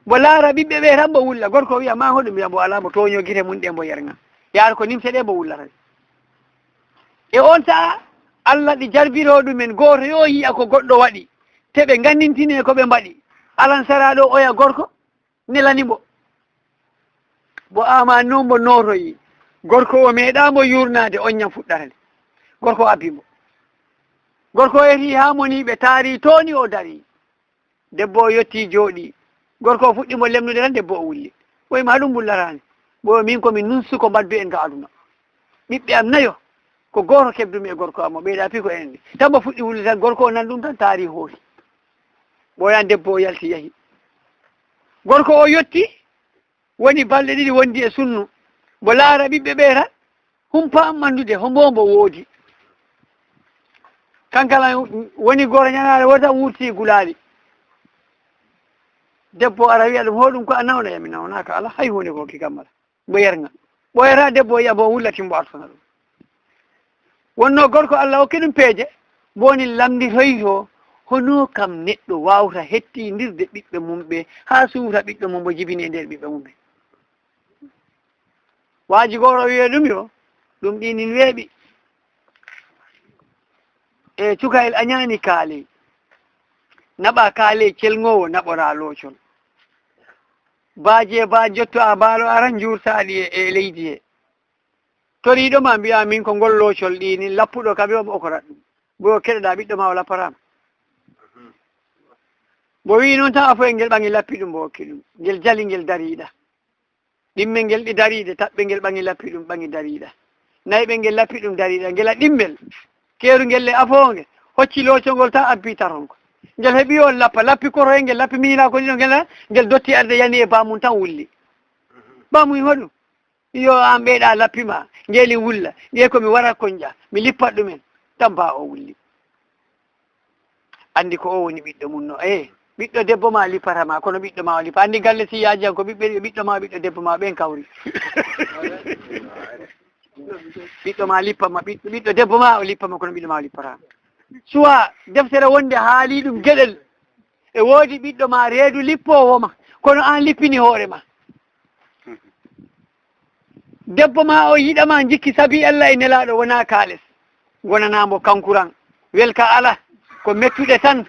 Mbo laara ɓiɓɓe ɓe tan mbo wulla. Gorko wiya, "Ma hoɗum?" Wiya, "Mbo alaa, mbo tooño gite mum ɗe, mbo yerŋa." Yaar ko nimse ɗe mbo wullata. E on sa'a, Allah ɗi jarbiroo ɗumen, gooto yo yi'a ko goɗɗo waɗi, te ɓe nganndintine ko ɓe mbaɗi. Alan sara ɗo oya gorko, nelani mbo. Mbo aamaani noon mbo nootoyi. Gorko o meeɗaa mbo yuurnaade, on ñam fuɗɗata nde. Gorko o abbi mbo. Gorko o yehi haa moni ɓe taari tooni o darii. Debbo o yottii jooɗii. Gorko o fuɗɗi mbo lemnude tan, debbo o wulli. Ɓoy ma ɗum wullataani. Ɓoy min ko mi nunsuko mbaddu en ka aduna. Ɓiɓɓe am nayo, ko gooto keɓdumi e gorko am o, ɓeyda pii ko enen ɗi. Tan mbo fuɗɗi wulde tan, gorko o nan ɗum tan, taari hoosi. Ɓooyan debbo o yalti yahi. Gorko o yotti, woni balɗe ɗiɗi wondi e sunnu. Mbo laara ɓiɓɓe ɓe tan, humpa am anndude hombo mbo woodi. Kankala woni gooto ñanaare wota wurti gulaali. Debbo ara wiya ɗum, "Hoɗum ko a nawna?" "Yami nawnaaka, ala hay huunde ko ki kammala." Mbo yerŋa. Ɓooyata debbo o yiya mbo wullati mbo artana ɗum. Wonno gorko Allah okki ɗum peeje, mbo woni lamnditoyto hono kam neɗɗo waawta hettindirde ɓiɓɓe mum ɓe, haa suuta ɓiɗɗo mum mbo jibini e nder ɓiɓɓe mum ɓe. Waaji gooto wiye ɗum yo, ɗum ɗinin weeɓi. E cukayel a ñaani kaali, naɓa kaali celŋoowo naɓora loocol. Baaji e baaji jotto a mbaalo aran njuurtaaɗi e, e leydi he. Toriiɗo ma mbiya min ko ngol loocol ɗinin lappuɗo kam yo mo okorat ɗum. Mbo keɗoɗa ɓiɗɗo ma o lapparama. Mbo wi noon tan afo e ngel ɓaŋi lappi ɗum mbo okki ɗum. Ngel jali ngel dariiɗa. Ɗimmel ngel ɗi dariiɗe, taɓɓel ngel ɓaŋi lappi ɗum, ɓaŋi dariiɗa. Nayɓe ngel lappi ɗum dariiɗa, ngel a ɗimmel. Keerungel le afoonge, hocci loocol ngol tan abbi taronko. Ngel heɓi on lappa, lappi koro e ngel lappi miñinaa ko ɗiɗo ngel, ngel dotti arde yani e bamum tan wulli. Bamum hoɗum? Yo an ɓeyɗa lappi ma, ngeeli wulla, nge ko mi wara konƴa, mi lippat ɗumen, tan ba o wulli. Anndi ko o woni ɓiɗɗo mum no, eh, ɓiɗɗo debbo ma lippata ma, kono ɓiɗɗo ma o lippa. Anndi galle si yaaji an ko ɓiɓɓe, ɓiɗɗo ma, ɓiɗɗo debbo ma, ɓen kawri. Ɓiɗɗo ma lippa ma, ɓiɗɗo, ɓiɗɗo debbo ma o lippa ma, kono ɓiɗɗo ma o lippata ma. Suwa deftere wonde haali ɗum geɗel, e woodi ɓiɗɗo ma reedu lippoowo ma, kono an lippini hoore ma. Debbo ma o yiɗa ma jikki sabi Allah e Nelaaɗo wona kaales. Gonanaa mbo kankuran. Welka ala. Ko mettuɗe tan.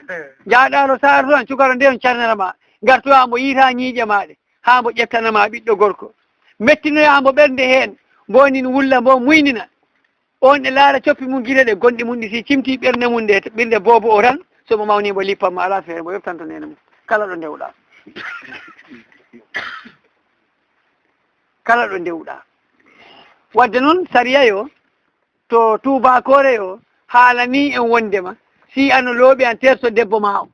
Jaaɗaaro saara tan, cukaro nde on carnata ma. Ngartowa mbo yiita ñiiƴe maaɗe. Haa mbo ƴettana ma ɓiɗɗo gorko. Mettinoya mbo ɓernde heen. Mbo nin wulla mbo muynina. On e laara coppi mum gite ɗe gonɗi mum ɗi si cimti ɓernde mum nde, ɓirde boobo o tan. So mo mawni mbo lippan mo ala feere mbo yottanto neene mum. Kala ɗo ndewɗa. Kala ɗo ndewɗa. Wadde noon, sariya yo, to tuubaakoore yo, haalanii en wondema, si ano looɓi an terso debbo ma o.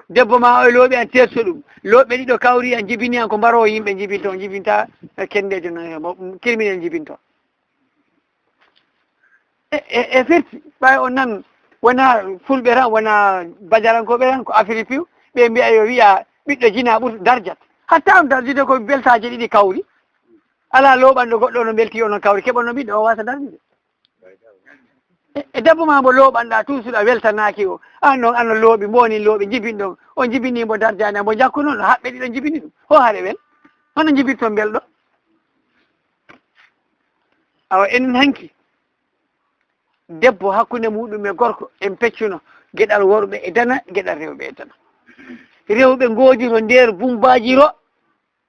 Debbo ma o e looɓi an terso ɗum. Looɓe ɗiɗo kawri an jibini an ko mbaroowo yimɓe jibinto, jibinta, eh, kenndeejo noon, eh, mo, criminel jibinto. E, e, e firti, ɓay on nan, wona fulɓe tan, wona bajarankooɓe tan, ko Afrik piw, ɓe mbiya yo wiya ɓiɗɗo jina ɓurto darjat. Hatta on darjude ko beltaaje ɗiɗi kawri. Alaa looɓanɗo goɗɗo ono belti onon kawri, keɓono ɓiɗɗo o wasa darjude. E, e debbo ma mbo looɓanɗa, toujours a weltanaaki o. An noon, ano looɓi, mbo woni looɓi, jibin ɗon. On jibini mbo darjaani, mbo jakku noon, haɓɓe ɗiɗo jibini ɗum. Ho hare wel? Hono jibirton belɗo? Awa, enen hanki, debbo hakkunde muɗum e gorko, en peccuno, geɗal worɓe e dana, geɗal rewɓe e dana. Rewɓe ngoodiro nder bumbaajiro,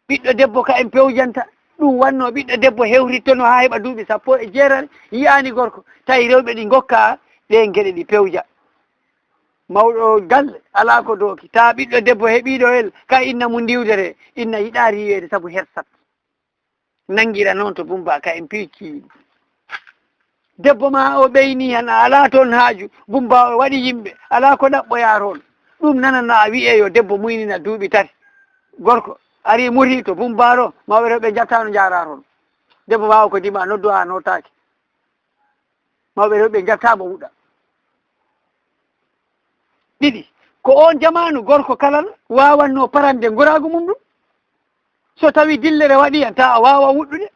ɓiɗɗo debbo ka en pewjanta, ɗum wanno ɓiɗɗo debbo hewrittono haa heɓa duuɓi sappo e jeetati, yi'aani gorko, tawi rewɓe ɗi ngokka ɗeen geɗe ɗi pewja. Mawɗo galle, alaa ko dooki, taa ɓiɗɗo debbo heɓiiɗo el, ka inna mum ndiwdere, inna yiɗaa riiweede sabu hersat. Nanngira noon to Bumba ka en piicci. Debbo ma o ɓeyni han, a alaa toon haaju. Bumba o waɗi yimɓe, alaa ko ɗaɓɓoyaa toon. Ɗum nanana a wi'e yo debbo muynina duuɓi tati. Gorko ari muri to Bumba ɗo, mawɓe rewɓe njattaano njaaraa toon. Debbo ma o ko dima noddu a nootaaki. Mawɓe rewɓe njattaama wuɗa. Ɗiɗi, ko oon jamaanu gorko kala waawatnoo parande ngoraagu mum ɗum. So tawii dillere waɗii han, taa a waawa wuɗɗude.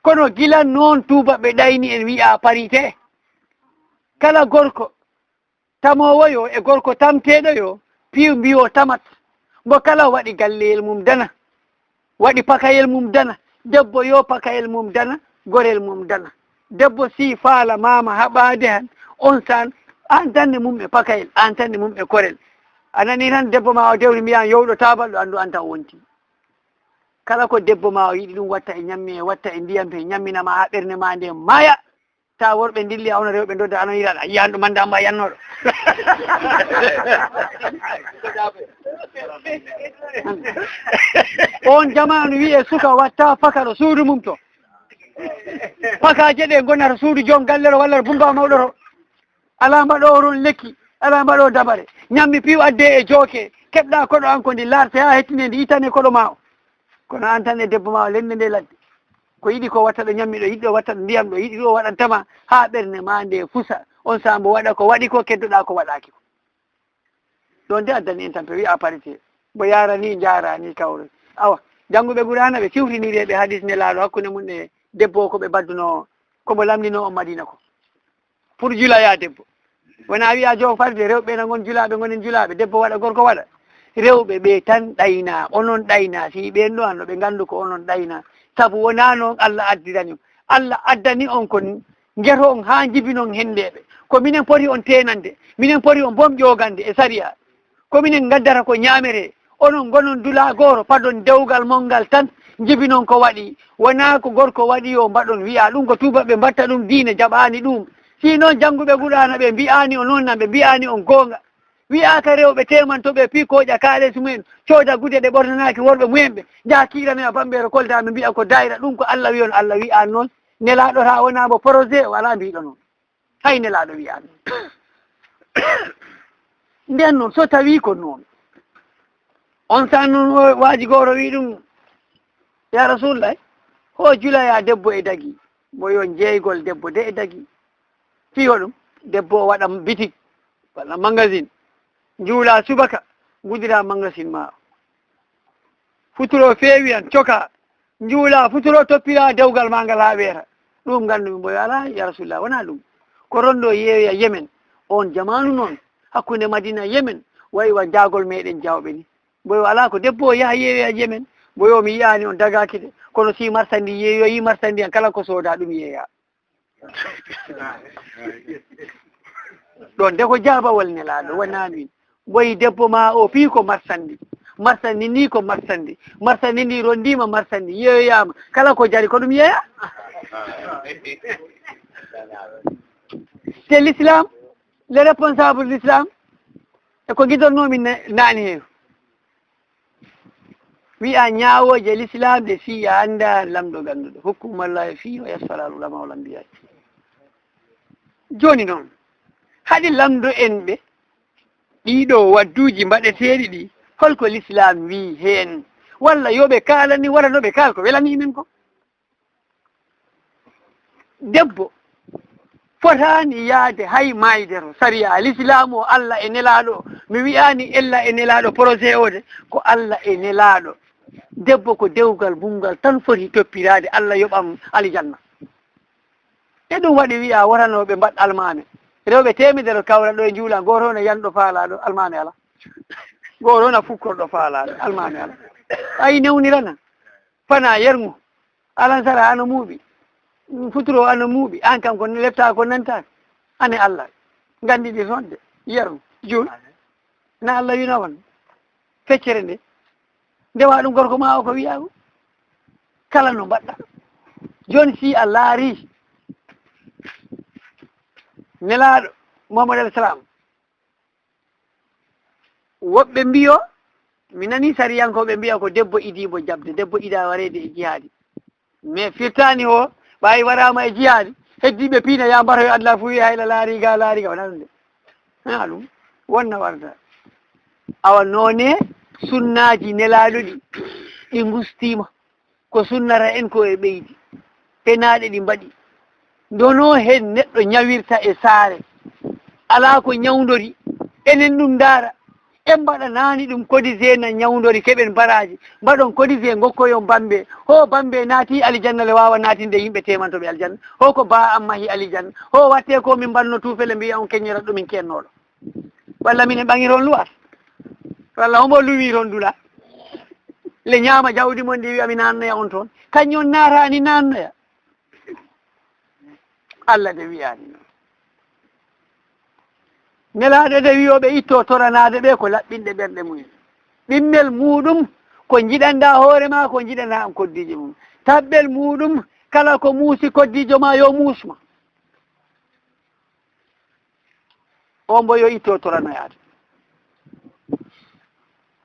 Kono gila noon tuubaaɓe ɗayni en wi'a parité. Kala gorko tamoowo yo e gorko tamteeɗo yo piiw mbiyo tamat. Mbo kala waɗi galleyel mum dana. Waɗi pakayel mum dana. Debbo yo pakayel mum dana, gorel mum dana. Debbo si faala maama haɓaade han, on saan, aan tan e mum e pakayel, aan tan e mum e korel. A nanii tan debbo ma o dewri mbiyan yowɗo taabal ɗo anndu aan tan wonti. Kala ko debbo ma o yiɗi ɗum watta e ñammi e watta e ndiyam he ñammina ma haa ɓernde ma nde maaya. Ta worɓe ndilli a wona rewɓe ndodda ano yiɗaɗa yiyan ɗum annda mba yannooɗo. On jamaanu wi'e suka watta fakaro suudu mum to. Pakaaje ɗe ngonata suudu joom gallero walla bumba mawɗoro. Alaa mbaɗoowo toon lekki, alaa mbaɗoowo dabare. Ñammi piiw addee e jooke, keɓɗaa koɗo an ko ndi laarte haa hettine ndi ittane koɗo ma o. Kono an tan e debbo ma o lennde nde ladde. Ko yiɗi ko watta ɗo ñammi ɗo, yiɗi ɗo watta ɗo ndiyam ɗo, yiɗi ɗo waɗantama haa ɓernde ma nde fusa. On saan mbo waɗa ko waɗi ko, keddoɗaa ko waɗaaki ko. Ɗoon de addani en tampe, wi'a parité. Mbo yaarani, njaarani kawre. Awa, jannguɓe Qur'aana ɓe siwtiniri e ɓe hadis Nelaaɗo hakkunde mum e debbo o ko ɓe mbaddunoo, ko mbo lamndinoo on Madina ko. Pour julaya debbo. Wona wi'a joom farde, rewɓe na ngon julaaɓe, ngonen julaaɓe, debbo waɗa, gorko waɗa. Rewɓe ɓe tan ɗayna, onon ɗayna, si ɓeen ɗo anno ɓe nganndu ko onon ɗayna. Sabu wona noon Allah addirani on. Allah addani on ko ngeto on haa njibinon henndeeɓe. Ko minen poti on teenande, minen poti on boom ƴoogande e sariya. Ko minen ngaddata ko ñaameree. Onon ngonon dulaa gooro, padon dewgal mon ngal tan, njibinon ko waɗi. Wonaa ko gorko waɗi yo mbaɗon, wi'a ɗum ko tuubaaɓe mbatta ɗum, diine jaɓaani ɗum. Si noon jannguɓe Qur'aana ɓe mbi'aani on noon, nan ɓe mbi'aani on goonga. Wi'aaka rewɓe teemanto ɓe piikooƴa kaaleesi mumen, cooda gude ɗe ɓornanaaki worɓe mumen ɓe, njaha kiiranoya Bambeero Kolda, ɓe mbi'a ko daayira. Ɗum ko Allah wi'i on, Allah wi'aani noon. Nelaaɗo taa wonaa mo projet, o alaa mbiiɗo noon. Hay Nelaaɗo wiyaani. Nden noon, so tawii ko noon, on saan noon, o waaji gooto wii ɗum, "Yaa Rasuulullaahi, ho julaya debbo e dagi?" Mbo yo jeygol debbo de e dagi. Fii hoɗum? Debbo o waɗa bitik walla magasin, njuula subaka, ngudira magasin ma. Futuro feewi han, coka, njuula futuro, toppira dewgal ma ngal haa weeta. Ɗum nganndu-mi. Mbo yo alaa, yaa Rasuulullaahi, wonaa ɗum. Ko ronndo yeeyoya Yemen. Oon jamaanu noon, hakkunde Madina Yemen, wayi wa jaagol meeɗen jawɓe ni. Mbo yo alaa ko debbo o yaha yeeyoya Yemen. Mbo yo mi yiyaani on dagaaki de. Kono si marsandi yeeyoyi marsandi han, kala ko sooda ɗum yeeya. Ɗon de ko jaabawol Nelaaɗo, wonaa min. Mboyi debbo ma o fii ko marsandi. Marsandi ni ko marsandi. Marsandi ndi rondiima marsandi, yeeyoyaama. Kala ko jari ko ɗum yeeya. Te l'islam, les responsables de l'islam, e ko gidornoomi ne-, naani heen. Wiya ñaawooje l'islam ɗe fii a annda lamɗo gannduɗo. Hukmu Allahi fii o yasfala al ulama wal anbiya. Jooni noon, haɗi lamɗo en ɓe, ɗiɗo wadduuji mbaɗeteeɗi ɗi, holko l'islam wii heen? Walla yo ɓe kaalani, walla no ɓe kaal ko welanii men ko? Debbo fotaani yaade hay maaydero. Sariya, lislaamu o, Alla e Nelaaɗo o. Mi wiyaani Ella e Nelaaɗo, projet o de, ko Alla e Nelaaɗo. Debbo ko dewgal bunngal tan foti toppiraade, Alla yoɓam aljanna. E ɗum waɗi wiya wotanooɓe mbaɗ almaame. Rewɓe teemedere kawra ɗo e njuula, gooto na yanɗo faalaaɗo, almaame alaa. Gooto na fukkorɗo faalaaɗo, almaame alaa. Ayi newnirana? Fana yerŋu. Alansara ana muuɓi. Futuro ana muuɓi. An kam ko lepta ko nanta. Ane Allah. Nganndi ɗi toon de. Yerŋu. Juul. Na Allah wino on. Feccere nde. Ndewa ɗum gorko ma o ko wiyago. Kala no mbaɗɗa. Jooni si a laari. Nelaaɗo Muhammad alayhi salam. Woɓɓe mbiyo, mi nani sariyankooɓe mbiya ko debbo idii mo jaɓde, debbo idaa wareede e jihaadi. Mais firtaani o, ɓaawi waraama e jihaadi, heddiiɓe piina ya mbatoyo Alla fuu wiya hayla laari ga, laari ga, wonaa ɗum de. Wonaa ɗum, wonna warda. Awa noone sunnaaji Nelaaɗo ɗi, ɗi ngustiima. Ko sunnata en ko e ɓeydi. Penaaɗe ɗi mbaɗi. Ndono heen neɗɗo ñawirta e saare. Alaa ko ñawndori. Enen ɗum ndaara. En mbaɗanaani ɗum kodise na ñawndori keɓen baraaji. Mbaɗon kodise ngokkoyon Bambe. Ho Bambe naati alijanna le waawa naatinde yimɓe teemanto ɓe alijanna. Ho ko ba an mahi alijanna. Ho watte ko min mbanno tuufele mbiya on keññorat ɗo min keennooɗo. Walla minen ɓaŋiron luwas. Walla hombo luwiron dula. Le ñaama jawdi mon ndi wiya mi naannoya on toon. Kañum naataani naannoya. Allah de wiyaani noon. Nelaaɗo de wiyo ɓe itto toranaade ɓe ko laɓɓinɗe ɓerɗe mumen. Ɗimmel muuɗum ko njiɗanɗaa hoore ma, ko njiɗanaa am koddiijo mum. Taɓɓel muuɗum kala ko muusi koddiijo ma yo muus ma. O mbo yo itto toranoyaade.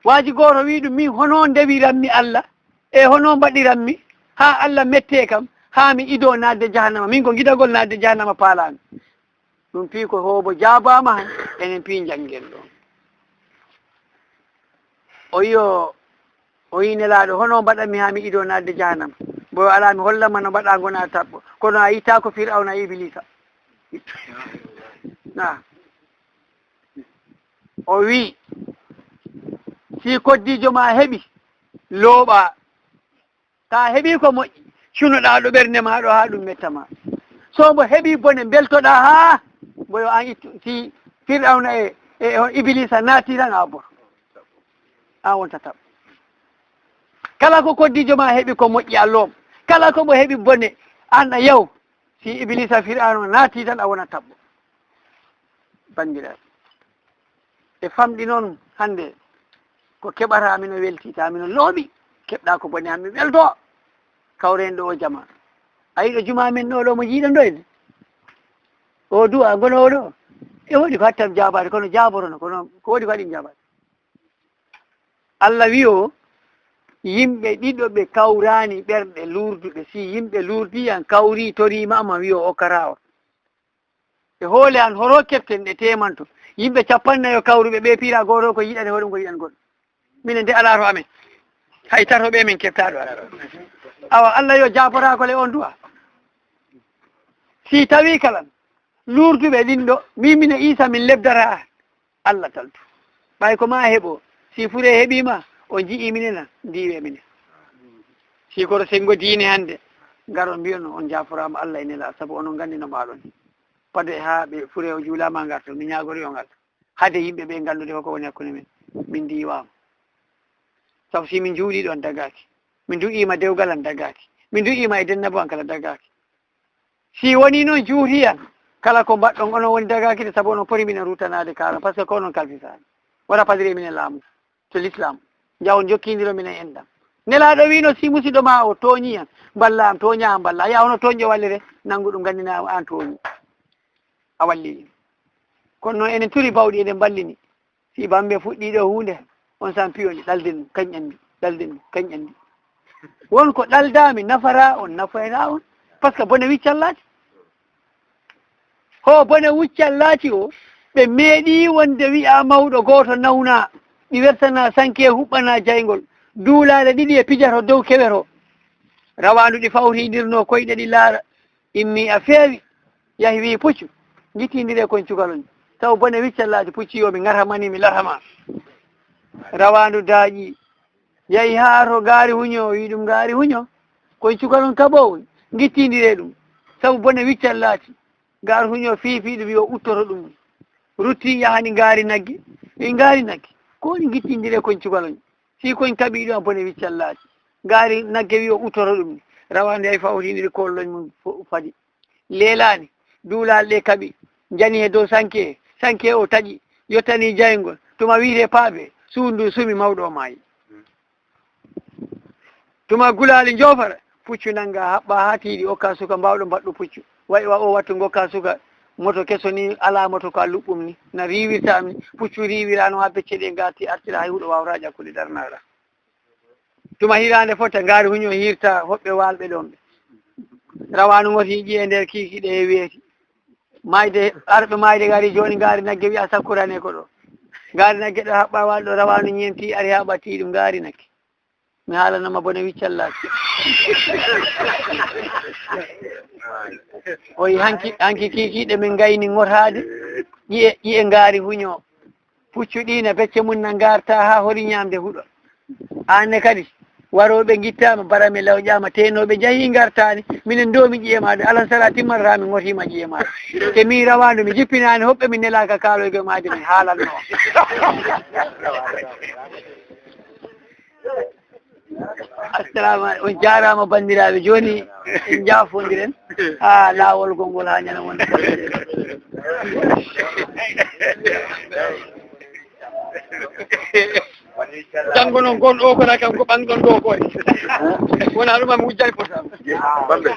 Waaji gooto wii ɗum, min hono ndewiranmi Allah, e hono mbaɗiranmi haa Allah mette kam, haa mi idoo naatde jahannama. Min ko gidagol naatde jahannama paalaami. Ɗum fii ko hoobo jaabaama han, enen fii njanngen ɗoon. O yo O yi Nelaaɗo, hono mbaɗanmi haa mi idoo naatde jahannama? Mbo alaa mi hollama no mbaɗa ngona taɓɓo. Kono a yitaa ko Fir'awna e Ibiliisa. Na. O wi, si koddiijo ma heɓi, looɓa. Ta heɓi ko moƴƴi, cunoɗa ɗo ɓernde ma ɗo haa ɗum metta ma. So mbo heɓi bone, mbeltoɗa haa mbo yo an ittu. Si Fir'awna e, e on Ibiliisa naati tan a bor. An wonta taɓ. Kala ko koddiijo ma heɓi ko moƴƴi a loom. Kala ko mbo heɓi bone an a yaw. Si Ibiliisa Fir'awna naati tan a wona taɓɓo. Banndiraaɓe. E famɗi noon hannde ko keɓata mino welti, ta mino looɓi, keɓɗa ko bone han mi welto. Kawren ɗo o jama. A yiɗo juma men ɗo, ɗo mo jiiɗo ndoyde. O du'a gono o ɗo. E woodi ko hattam jaabaade, kono jaaborono, kono ko woodi ko haɗi jaabaade. Allah wiyo, Yimɓe ɗiɗo ɓe kawraani ɓerɗe luurduɓe. Si yimɓe luurdi an kawri toriima ma wi'o o kara on. Ɓe hoole an horo keften ɗe teemanto. Yimɓe capannayo kawruɓe ɓe piira gooto ko yiɗani hoore mum ko yiɗan goɗɗo. Minen de alaa to amen. Hay tato ɓe min keftaa ɗo amen. Awa Allah yo jaaboraako le on du'a. Si tawi kalan luurduɓe ɗin ɗo, min mine Iisa min lebdata Allah taltu. Ɓay ko ma heɓo, si fure heɓiima, on ji'i minen na, ndiiwe minen. Si koto senngo diine hannde, ngaron mbiyon on jaaforaama Allah e nela, sabu onon nganndi no mbaɗon. Pade haa ɓe fure o juulaama ngarto, mi ñaagori on Allah. Hade yimɓe ɓe nganndude ko ko woni hakkunde men, min ndiiwaama. Sabu si min njuulii ɗon dagaaki, min du'iima dewgal an dagaaki, min du'iima e dennabo an kala dagaaki. Si woni noon juuti an, kala ko mbaɗɗon onon woni dagaaki de, sabu onon poti minen ruttanaade kaala, par ce que ko onon kalfisaani. Wara padiri e minen laamu, to l'islam, njahon jokkiindiro minen enɗam. Nelaaɗo wiino si musiɗɗo ma o tooñii an, mballa am, tooñaa am, mballa. Yaa hono tooñɗo wallire, nanngu ɗum, nganndina an tooñi. A walli ɗum. Kono noon enen turi bawɗi eɗen mballini. Si Bambe fuɗɗii ɗo huunde, on san piyoni, ɗalden ɗum, kañ anndi, ɗalden ɗum, kañ anndi. Won ko ɗaldaami nafara on, nafayra on, par ce que bone wiccal laati. Ho bone wiccal laati o, ɓe meeɗii wonde wi'a mawɗo gooto nawna, ɗi wertana sanke huɓɓana jayngol, duulaale ɗiɗi e pijato dow kewe to. Rawaandu ɗi fawtindirnoo koyɗe ɗi laara, immi a feewi, yahi wi'i puccu, ngittindiree kon cukalon. Taw bone wiccallaaji pucci yo mi ngarhamani mi larhama. Rawaandu daaƴi, yahi haa to gaari huño, wi'i ɗum gaari huño, kon cukalon kabowon, ngittindiree ɗum. Taw bone wiccallaaji, gaari huño fiifi ɗum yo uttoto ɗum. Rutti yahani gaari nagge, wi'i gaari nagge, ko woni ngittindiree kon cukalon. Si koñ kaɓii ɗum, a bone wiccallaaji. Gaari nagge wi'i o uttoto ɗum ni. Rawaandu yahi fawtindiri kolloñ mum fo-, fadi. Leelaani, duulaali ɗe kaɓi, njani he dow sanke, sanke o taƴi, yottani jayngol. Tuma wi'etee paabe, suudu ndu sumi mawɗo o maayi. Tuma gulaali njoofara, puccu nannga haɓɓa haa tiiɗi okka suka mbaawɗo mbaɗɗo puccu. Wa'i wa o wattu ngokka suka moto keso ni, alaa moto ko a luɓɓum ni, na riiwirta am ni, puccu riiwiraano haa becce ɗe ngaati artira hay huɗo waawata ƴakkude darnaaɗa. Tuma hiraande fota ngaari huño hirta hoɓɓe waalɓe ɗon ɓe. Rawaanu ngoti ƴi'e nder kiikiiɗe e weeti. Maayde, arɓe maayde ngari jooni ngaari nagge wi'a sakkurane ko ɗo. Ngaari nagge ɗo haɓɓa waalɗo rawaanu ñeemti ari haɓa tii ɗum ngaari nagge. Mi haalanoma bone wiccallaaji. O yi hanki, hanki kiikiiɗe min ngayni ngotaade. Ƴi'e, ƴi'e ngaari huño. Puccu ɗi na becce mum na ngarta haa hori ñaamde huɗo. Aan ne kadi, warooɓe ngittaama, barame lawƴaama, teenooɓe njahii ngartaani, minen ndoomi ƴi'e maaɗa, alan sara timmanata min ngotiima ƴi'e maaɗa. Te min rawaandu, mi jippinaani hoɓɓe, min nelaaka kaaloygo e maayde, min haalanno. Assalamu aleykum. On jaaraama, banndiraaɓe. Jooni en njaafondiren haa laawol gongol haa ñande wonde. Janngo noon gonɗo o kono kam ko ɓanɗon ɗo ko woni. Wona ɗum am wujjani portable. Bambe.